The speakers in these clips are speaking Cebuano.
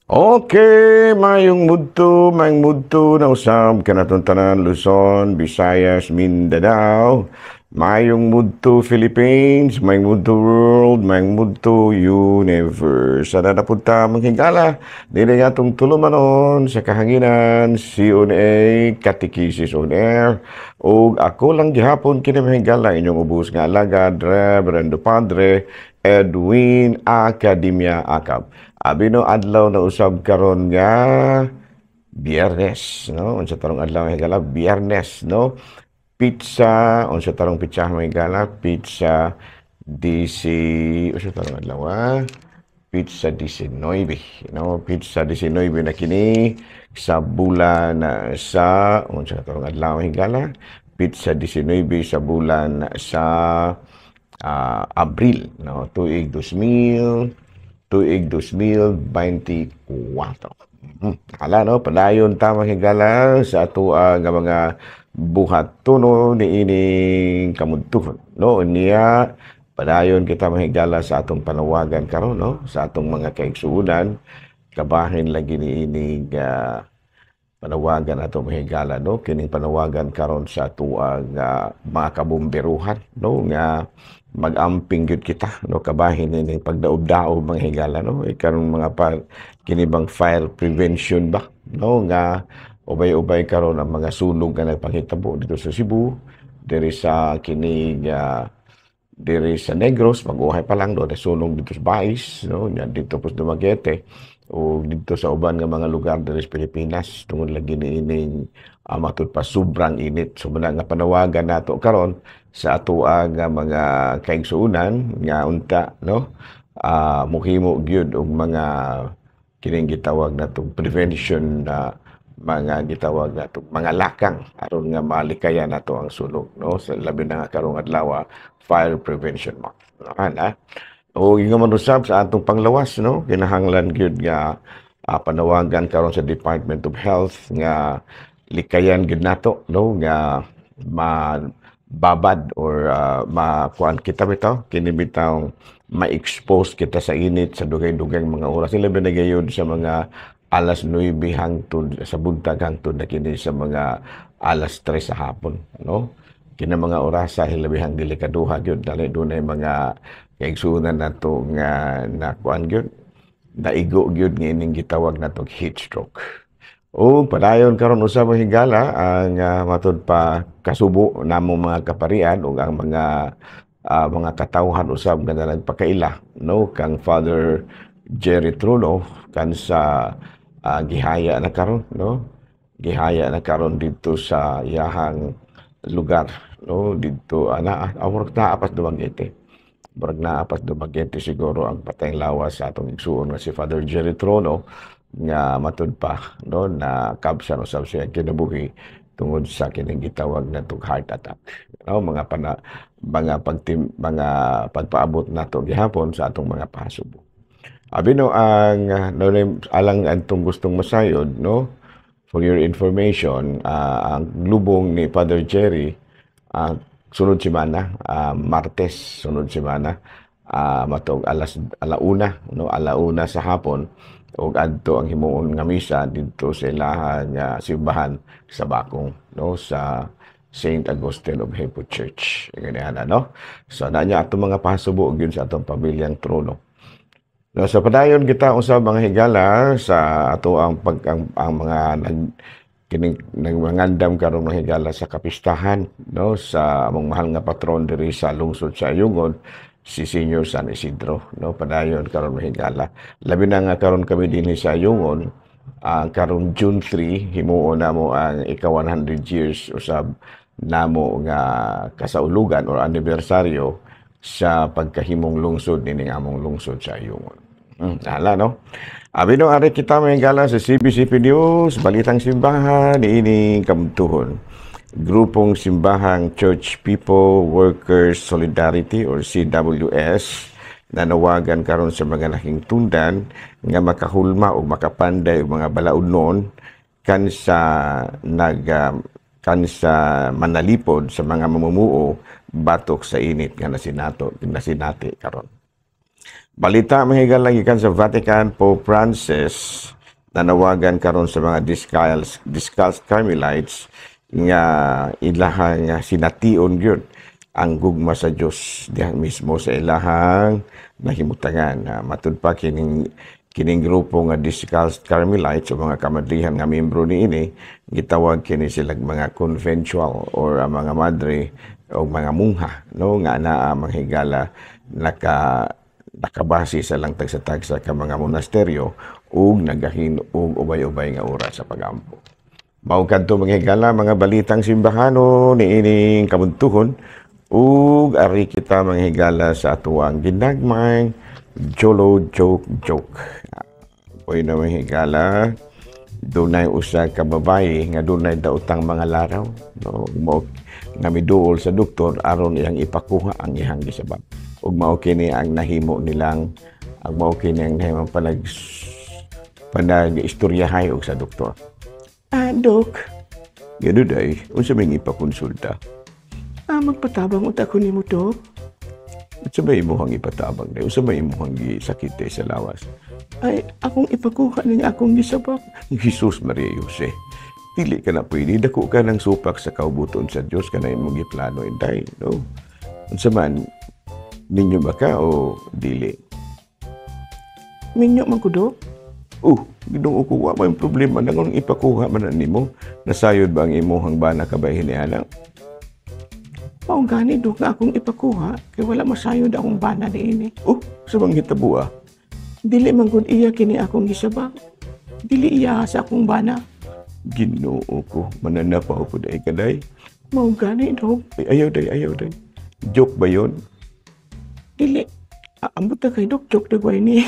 Okay, mayong mudto na usab kanatong tanan, Luzon, Visayas, Mindanao. Mayong mudto, Philippines, mayong mudto, world, mayong mudto, universe. Sa na punta mga higala, dili atong tulumanon sa kahanginan, CONA, Catechesis on Air. Ug ako lang gihapon kini, mga higala, inyong ubos nga alagad, Reverendo Padre Edwin Academia Acab. Abi no, adlaw na usab karon nga Biyernes, no? Unsa tarong adlaw, mga higala? Biyernes, no? Petsa, unsa tarong petsa, mga higala? Petsa DC, unsa tarong adlaw, ah? Petsa 19, no? Petsa 19 na kini sa bulan sa, unsa tarong adlaw, mga higala? Petsa 19 sa bulan sa Abril, no? Tuig 2024. Hala no, padayon ta, mga higala, sa ato nga mga buhatono niining kamudtuhon. No, niya padayon kita, mga higala, sa atong panawagan karon, no, sa atong mga kaigsuonan, kabahin lagi niining panawagan ato, mga higala, no, kining panawagan karon sa atuang mga kabomberuhan, no, nga mag-amping gyud kita, no, kabahin ini pagdaob-daob, mga higala, no, karon mga pa kini bang fire prevention ba, no, nga ubay-ubay karon ang mga sunog nga nagpanghitabo dito sa Cebu, diri sa kini diri sa Negros. Mag-uhay pa lang do sunog dito sa Bais, no, nya dito po sa Dumaguete o dito sa uban nga mga lugar diri sa Pilipinas tungod lagi niining matud pa sobrang init. So muna nga panawagan nato karon sa atoa nga mga kaigsuonan nga unta, no, muhimo gyud og mga kining gitawag natong prevention na mga gitawag natong mga lakang aron nga malikayan nato ang sunog, no, sa labi na nga karong adlaw, Fire Prevention Month, no, ana. O ingon man usab sa atong panglawas, no, kinahanglan gyud nga panawagan karon sa Department of Health nga likayan gyud nato, no, nga mababad or makuan kita bitaw kini bitaw ma-expose kita sa init sa dugay-dugay mga oras, labi na gayud sa mga alas 9 hangtod sa buntag hangtod na kini sa mga alas 3 sa hapon, no. Kina mga orasa hilabihang delikaduha gyud dali dunay mga kaigsuonan nato nga nakuan gyud, naigo gyud nga ining gitawag nato heat stroke. O padayon karon usab, mga higala, ang matud pa kasubo namo mga kaparian ug ang mga katawhan usab nga nagpakaila, no, kang Father Jerry Truno kan sa gihaya na karon, no, gihaya na karon didto sa iyahang lugar, no, didto ana murag naa pas Dumaguete, murag naa pas Dumaguete siguro ang patayng lawas sa atong igsuon nga si Father Jerry Trono nga matud pa, no, na kabsan usab siya kinabuhi tungod sa kining gitawag natong heart attack, no. Mga pana mga pagtim mga pagpaabot nato gihapon sa atong mga pahasubo. Abi no, ang no, alang antong gustong masayod, no, for your information, ang lubong ni Father Jerry sunod semana, Martes sunod semana, matog alas 1:00, no, 1:00 sa hapon, ug adto ang himuon nga misa didto sa ilahang simbahan sa Bakong, no, sa Saint Augustine of Hippo Church. Ganyan, no. So na niya atong mga pahasubo gyud sa atong pamilyang Trono. No, sa padayon kita usab, mga higala, sa ato ang pag ang mga nag kining nagmangandam karon, mga higala, sa kapistahan, no, sa among mahal nga patron diri sa lungsod sa Ayungon, si Senior San Isidro, no. Padayon karon, mga higala, labi na nga karon kami dinhi sa Ayungon, ang karong June 3 himuon namo ang ika 100 years usab namo nga kasaulugan or anibersaryo sa pagkahimong lungsod nining among lungsod sa Ayungon. Hala, no? Abi no, ari kita, mga higala, sa CBCP News, Balitang Simbahan, niining kamtuhon. Grupong Simbahang Church People Workers Solidarity or CWS nanawagan karon sa mga nakingtundan nga makahulma o makapanday og mga balaudnon kan sa manalipod sa mga mamumuo batok sa init nga nasinato nasinati karon. Balita, mga higala, gikan sa Vatican, Pope Francis Nanawagan karon sa mga Discalced Carmelites nga ilahang sination gyud ang gugma sa Dios diha mismo sa ilahang nahimutangan. Matud pa kining kining grupo nga Discalced Carmelites o mga kamadrihan nga miyembro niini, gitawag kini sila mga conventual or mga madre o mga mungha, no, nga naa, mga higala, nakabase sa lang tagsa-tagsa ka mga monasteryo ug nagahin og ubay-ubay nga oras sa pagampo. Mao kadto, mga higala, mga balitang simbahano niining kabuntuhon ug ari kita, mga higala, sa atuang ginagmay Jolo Joke Joke. Uy na, mga higala, dunay usa ka babayi nga dunay daotang mga laraw, no, mao nga miduol sa doktor aron iyang ipakuha ang iyang gisabak ug mao kini ang nahimo nilang ang mao kini ang nahimo panag istoryahay og sa doktor. "Ah, Dok." "Gano day, unsa may ipakonsulta?" "Ah, magpatabang unta ko nimo, Dok." "Unsa may imong ipatabang day? Unsa may imong gisakit day sa lawas?" "Ay, akong ipakuha niya akong gisabak." "Jesus, Maria Jose. Dili ka na pwede. Dako ka ng supak sa kaubuton sa Dios kana imong giplano inday, no? Unsa man, ninyo ba ka o dili?" "Minyo man ko, Dok." "Oh, Ginoo ko, wa may problema na kung ipakuha man na nimo. Nasayod ba ang imuhang bana kabay hiniana?" "Mao gani, Dok, nga akong ipakuha kay wala masayod akong bana niini." "Oh, sa bang hitabo ah?" "Dili man gud iya kini akong gisabak. Dili iya sa akong bana." "Ginoo ko, mananapaw ko day kaday." "Mao gani, Dok." "Ay, ayaw day, ayaw day. Joke ba yun?" "Dili. Ah, ambot na kay Dok, joke na gway ni."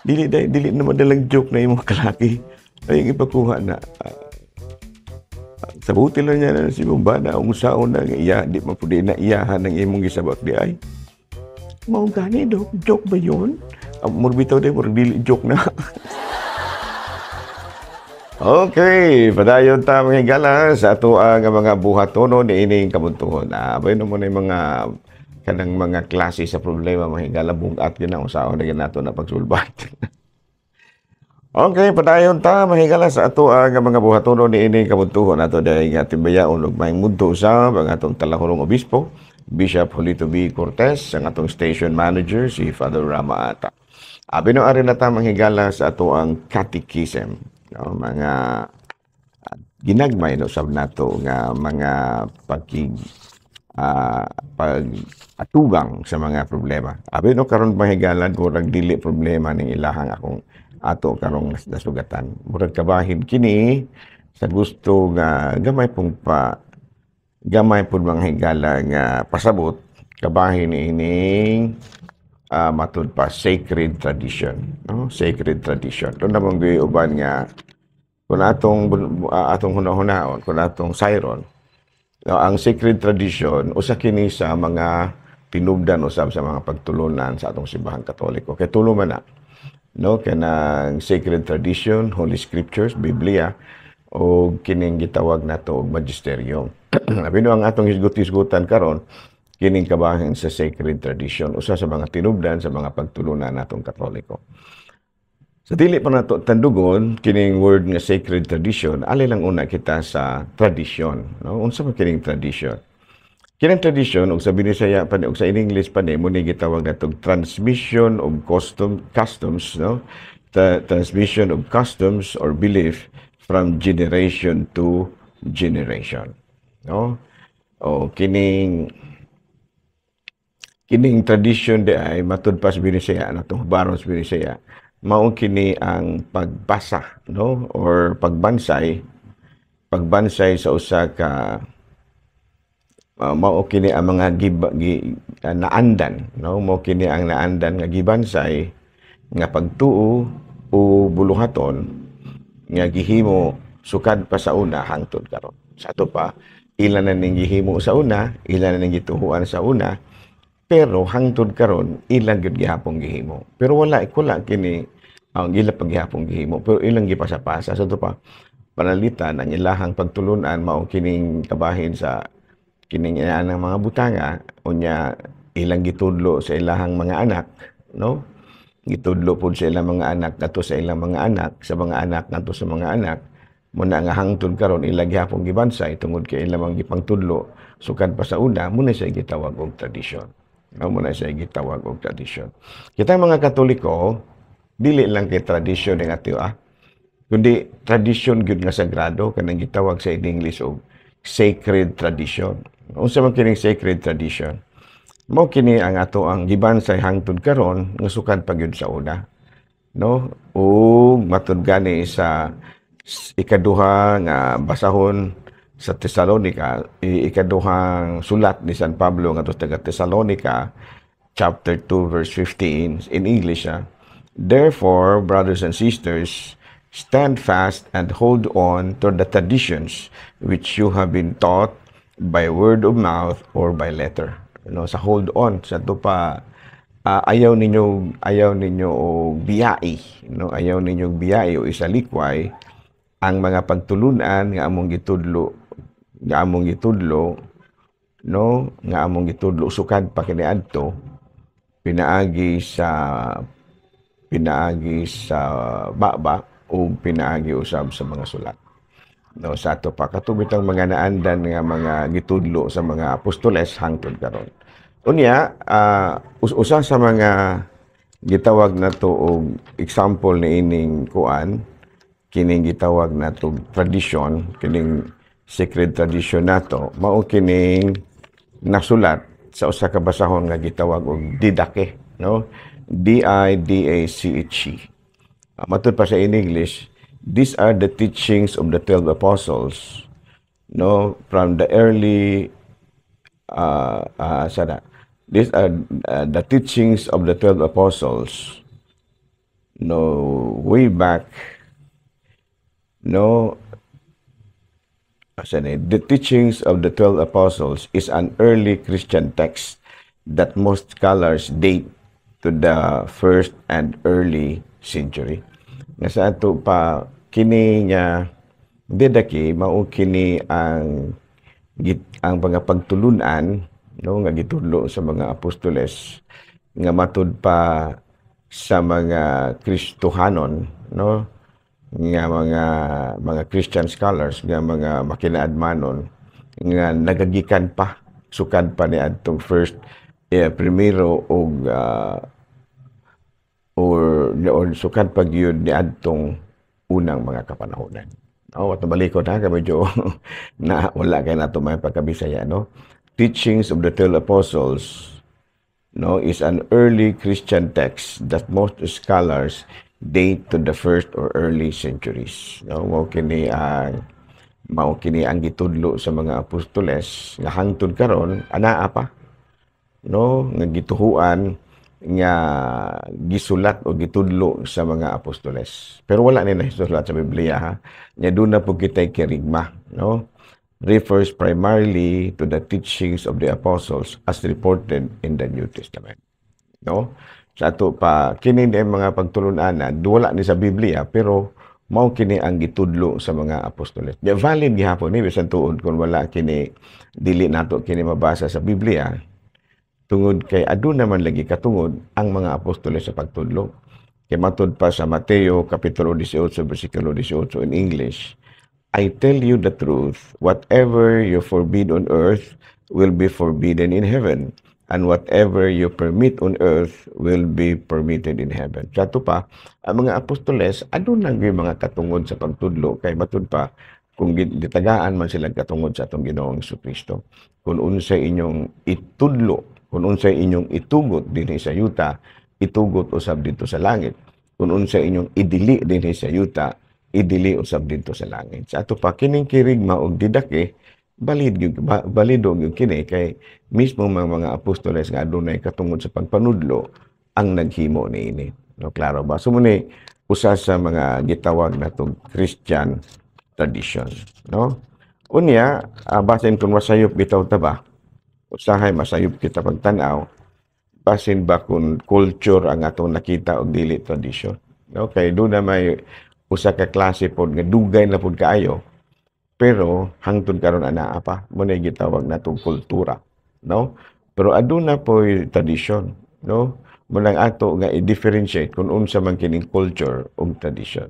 "Dili day, dili naman dalang joke na imong kalaki. Ay, ang ipakuha na. Sa buti lang niya na si imong bana, ang saon na nga iya, di man pwede na iyahan ang imong gisabak di ay." "Mao gani, Dok, joke ba yun?" Murag bitaw day, murag dili joke na. Okay, padayon ta, mga higala, sa ato ang mga buhatono niining kabuntuhon. Ah, abay no mo na yung mga kanang mga klase sa problema, mga higala, bungat yun na usaon na nato na pagsulbat. Okay, padayon ta, mga higala, sa ato ang mga buhatono niining kabuntuhon ato dahil nga timbayaon ug maayong mudto sa ang atong talahurong obispo, Bishop Julito B. Cortez, ang atong station manager si Father Rama Ata. Abi no ari na ta, mga higala, sa ato ang catechism, no, mga ginagmay no sab nato nga mga pagkig pag atubang sa mga problema. Abi no karon, mga higala, murag dili problema ning ilahang akong ato karong nasugatan. Murag kabahin kini sa gusto nga gamay pong pa gamay pud, mga higala, nga pasabot kabahin ining matud pa sacred tradition, no, sacred tradition. Doon namang uban nga kung atong hunahunahon, kung atong sayron, no, ang sacred tradition usa kini sa mga tinubdan usab sa mga pagtulunan sa atong Simbahang Katoliko. Kay tulo man na, no, kanang sacred tradition, Holy Scriptures, Biblia, o kining gitawag nato og magisterium. Abi no ang atong hisgot-hisgutan karon kining kabahin sa sacred tradition, usa sa mga tinubdan sa mga pagtulunan natong Katoliko. Sa dili pa nato tandugon kining word nga sacred tradition, ali lang una kita sa tradition, no? Unsa man kining tradition? Kining tradition ug sa Binisaya pa ni ug sa in English pa ni mo ni gitawag natong transmission of customs, no? The transmission of customs or belief from generation to generation, no? O kining kining tradition di ay matud pa sa Binisaya natong baron sa Binisaya, mao kini ang pagbasa, no, or pagbansay pagbansay sa usa ka mao kini ang mga naandan, no, mao kini ang naandan nga gibansay nga pagtuo o buluhaton nga gihimo sukad pa sa una hangtod karon. Sa ato pa, ila na ning gihimo sa una, ila na ning gituhuan sa una, pero hangtod karon ilang gyud gihapong gihimo. Pero wala wala kini ang ila paghihapong gihimo, pero ilang gipasapasa. Sa ato pa, panalitan ang ilahang pagtulunan mao kining kabahin sa kining inaan mga butanga, unya ilang gitudlo sa ilahang mga anak, no. Gitudlo pud sa ilang mga anak ngadto sa ilang mga anak, sa mga anak ngadto sa mga anak, mao na nga hangtod karon ila gihapon gibansay tungod kay ila mang gipangtudlo sukad pa sa una. Mao na siya gitawag og tradisyon. No, mao na siya gitawag og tradisyon. Kita mga Katoliko, dili lang kay tradisyon ng ato kundi tradisyon gyud nga sagrado, kanang gitawag sa English og sacred tradition. Unsa man kining sacred tradition? Mao kini ang ato ang gibansay hangtod karon nga sukad pa gyud sa una. No? Ug matud gani sa ikaduha nga basahon sa Tesalonica, ikaduhang sulat ni San Pablo ngadto sa taga Tesalonica, chapter 2 verse 15 in English. "Therefore, brothers and sisters, stand fast and hold on to the traditions which you have been taught by word of mouth or by letter." No, sa hold on sa ato pa, ayaw ninyo og biyai, no, ayaw ninyo biyai o isalikway ang mga pagtulunan nga among gitudlo, no, nga among gitudlo sukad pa kaniadto pinaagi sa baba o pinaagi usab sa mga sulat, no. Sa ato pa, kato bitang mga naandan nga mga gitudlo sa mga apostoles hangtod karon. Unya, usa sa mga gitawag nato og example ni ining kuan, kining gitawag nato tradition, kining sacred tradition nato, mao kining nasulat sa usa ka basahon nga gitawag og Didache, no, D I D A C H E. Matud pa sa in English, "These are the teachings of the 12 apostles," no, from the early sana, "These are the teachings of the 12 apostles," no, way back, no. Asa ni? "The teachings of the 12 apostles is an early Christian text that most scholars date to the first and early century." Nga sa ato pa, kini nga Didache, mao kini ang mga pagtulunan, no, nga gitudlo sa mga apostoles nga matud pa sa mga Kristohanon, no, nga mga Christian scholars nga mga makinaadmanon nga nagagikan pa sukad pa ni adtong first primero og or sukad pa gyud ni adtong unang mga kapanahonan. Oh, at balikon ha, medyo na wala kay nato may pagkabisaya, no. "Teachings of the 12 Apostles," no, is an early Christian text that most scholars date to the first or early centuries. No, mao kini ang gitudlo sa mga apostoles nga hangtod karon anaa pa, no, nga gituhuan nga gisulat o gitudlo sa mga apostoles. Pero wala ni nasulat sa Biblia ha. Nya duna po kitay kerigma, no? Refers primarily to the teachings of the apostles as reported in the New Testament. No? Sa ato pa, kini ni mga pagtulunan wala ni sa Biblia, pero mao kini ang gitudlo sa mga apostoles. Di valid gihapon ni bisan tuod kung wala kini, dili nato kini mabasa sa Biblia, tungod kay aduna man lagi katungod ang mga apostoles sa pagtudlo. Kay matud pa sa Mateo kapitulo 18 bersikulo 18 in English, "I tell you the truth, whatever you forbid on earth will be forbidden in heaven, and whatever you permit on earth will be permitted in heaven." Sa ato pa, ang mga apostoles, aduna gyud mga katungod sa pagtudlo kay matud pa kung gitagaan man sila katungod sa atong Ginoong Kristo. Kung unsay inyong itudlo, kung unsay inyong itugot dinhi sa yuta, itugot usab didto sa langit. Kung unsay inyong idili dinhi sa yuta, idili usab didto sa langit. Sa ato pa, kining kerigma og Didache, balid gyud balido gyud kini kay mismo mga apostoles nga adunay katungod sa pagpanudlo ang naghimo niini. No, klaro ba? So mao ni usa sa mga gitawag natong Christian tradition, no? Unya, basin kung masayop bitaw ta ba? Usahay masayop kita pagtan-aw, basin ba kung culture ang atong nakita og dili tradition, no? Kay duna may usa ka klase pod nga dugay na pod kaayo pero hangtod karon anaa pa. Mao na gitawag natong kultura, no? Pero aduna poy tradisyon, no? Mao nang ato nga i-differentiate kung unsa man kining culture ug tradition.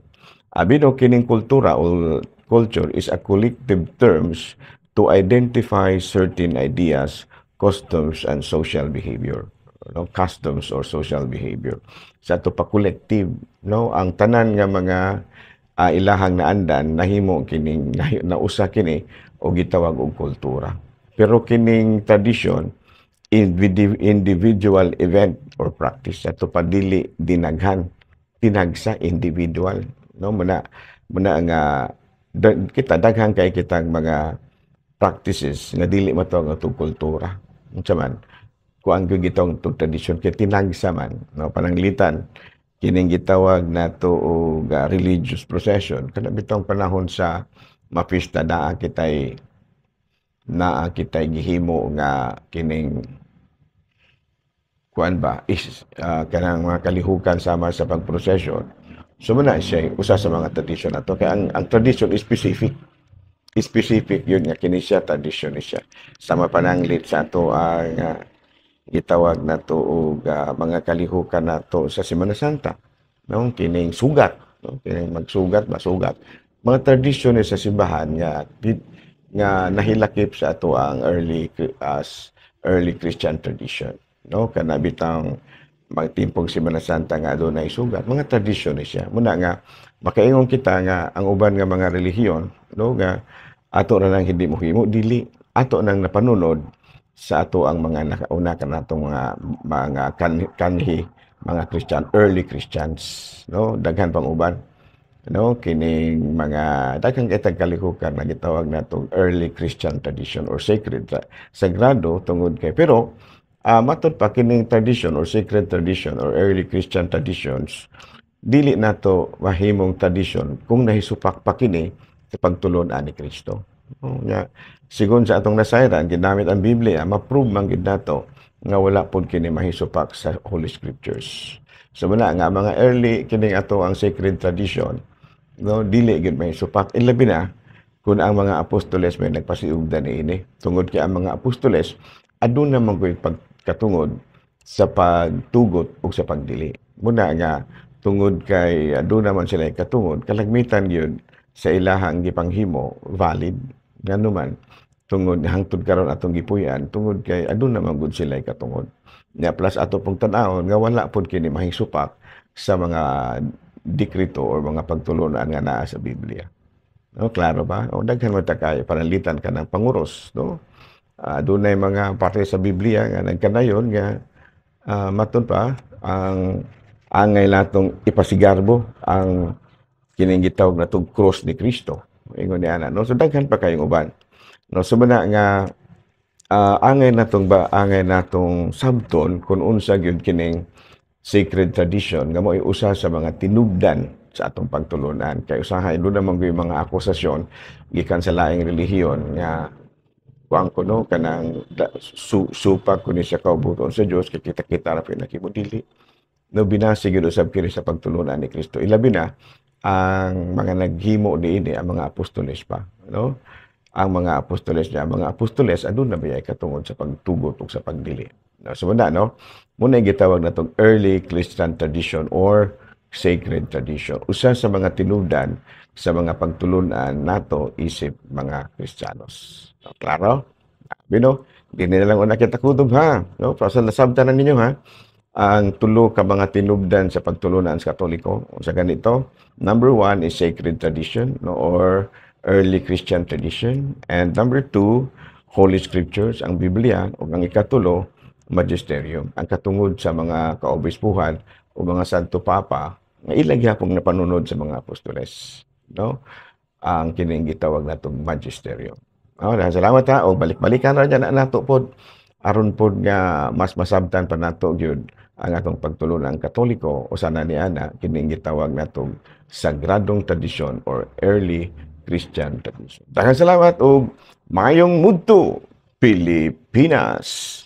Abi no, kining kultura o culture is a collective terms to identify certain ideas, customs, and social behavior. No, customs or social behavior. Sa ato pa collective, no, ang tanan nga mga ilahang naandan nahimo kining nausa kini o gitawag og kultura. Pero kining tradition, individual event or practice. Ato pa dili dinaghan, tinagsa, individual, no? Muna nga kita daghan kay kitang mga practices nga dili matawag atong kultura. Unsa man kuan gyud gitong tug tradisyon kay tinagsa man, no? Pananglitan kining gitawag nato og religious procession kana bitong panahon sa mapista, naa kitay gihimo nga kining kuan ba is kanang mga kalihukan sama sa pagprosesyon. So muna siya usa sa mga tradisyon nato kay ang tradition is specific, specific yun nga kini siya tradisyon ni siya. Sama pananglit sa ato ang gitawag nato og mga kalihukan nato sa Semana Santa, no, kining sugat, no, kining magsugat, masugat, mga tradisyon ni sa simbahan nga nga nahilakip sa ato ang early as early Christian tradition, no? Kana bitang magtimpong Semana Santa nga adunay sugat, mga tradisyon ni siya. Muna nga makaingon kita nga ang uban nga mga relihiyon, no, nga ato ra nang hindi mohimo, dili ato nang napanunod sa ato ang mga nakauna kanatong mga kanhi mga Christian, early Christians, no? Daghan pang uban, no? Kining mga daghang kitang kalihukan na gitawag natong early Christian tradition or sacred, sagrado tungod kay, pero matud pa kining tradition or sacred tradition or early Christian traditions, dili nato mahimong tradition kung nahisupak pa kini sa pagtulon-an ni Kristo. No, nga sigon sa atong nasayran, ginamit ang Biblia, ma-prove man gid nato nga wala pud kini mahisupak sa Holy Scriptures. So muna nga mga early kining ato ang sacred tradition, no, dili gid mahisupak, ilabi na kung ang mga apostoles may nagpasiugda niini, tungod kay ang mga apostoles aduna man koy pagkatungod sa pagtugot ug sa pagdili. Muna nga tungod kay aduna man sila katungod, kalagmitan gyud sa ilahang gipanghimo valid. Ngano man? Tungod hangtod karon atong gipuy-an, tungod kay aduna man gud sila katungod. Nya plus ato pong tan-awon nga wala pud kini mahisupak sa mga dikrito or mga pagtulunan nga naa sa Biblia. No, klaro ba? O daghan man ta kay pananglitan ka ng panguros, no? Dunay mga parte sa Biblia nga nagkanayon nga matud pa ang angay natong ipasigarbo ang kining gitawag natong cross ni Kristo. Ingon ni ana, no? So daghan pa kayong uban. No, so muna nga angay natong sabton kung unsa gyud kining sacred tradition nga mo'y usa sa mga tinubdan sa atong pagtulunan, kay usahay doon naman gyud mga akusasyon gikan sa laing relihiyon nga kuan ko, no, kanang supak ko ni sa kaubuton sa Dios kay kita-kita ra pinakimo. Dili, no? Binase gyud usab kini sa pagtulunan ni Kristo, ilabi na ang mga naghimo niini, ang mga apostoles pa, no? Ang mga apostoles niya, ang mga apostoles aduna ba katungod sa pagtugot ug sa pagdili, no? So muna, no, muna gitawag natong early Christian tradition or sacred tradition, usa sa mga tinubdan sa mga pagtulunan nato isip mga Kristiyanos. So, klaro? Bino, di na lang una kita kutob ha. No? Para sa nasabtan na ninyo ha. Ang tulo ka mga tinubdan sa pagtulunan sa Katoliko. Sa ganito, number one is sacred tradition, no, or early Christian tradition. And number two, Holy Scriptures, ang Biblia. O ang ikatulo, Magisterium. Ang katungod sa mga kaobispuhan o mga Santo Papa nga ilang gihapong napanunod sa mga apostoles. No? Ang kining gitawag natong Magisterium. Oh, salamat ha. O balik-balikan ra na nato pod aron pod nga mas masabtan pa nato gyud ang atong pagtulunan Katoliko o sana ni ana kining gitawag natong sagradong tradisyon or early Christian tradition. Daghang salamat ug maayong mudto, Pilipinas.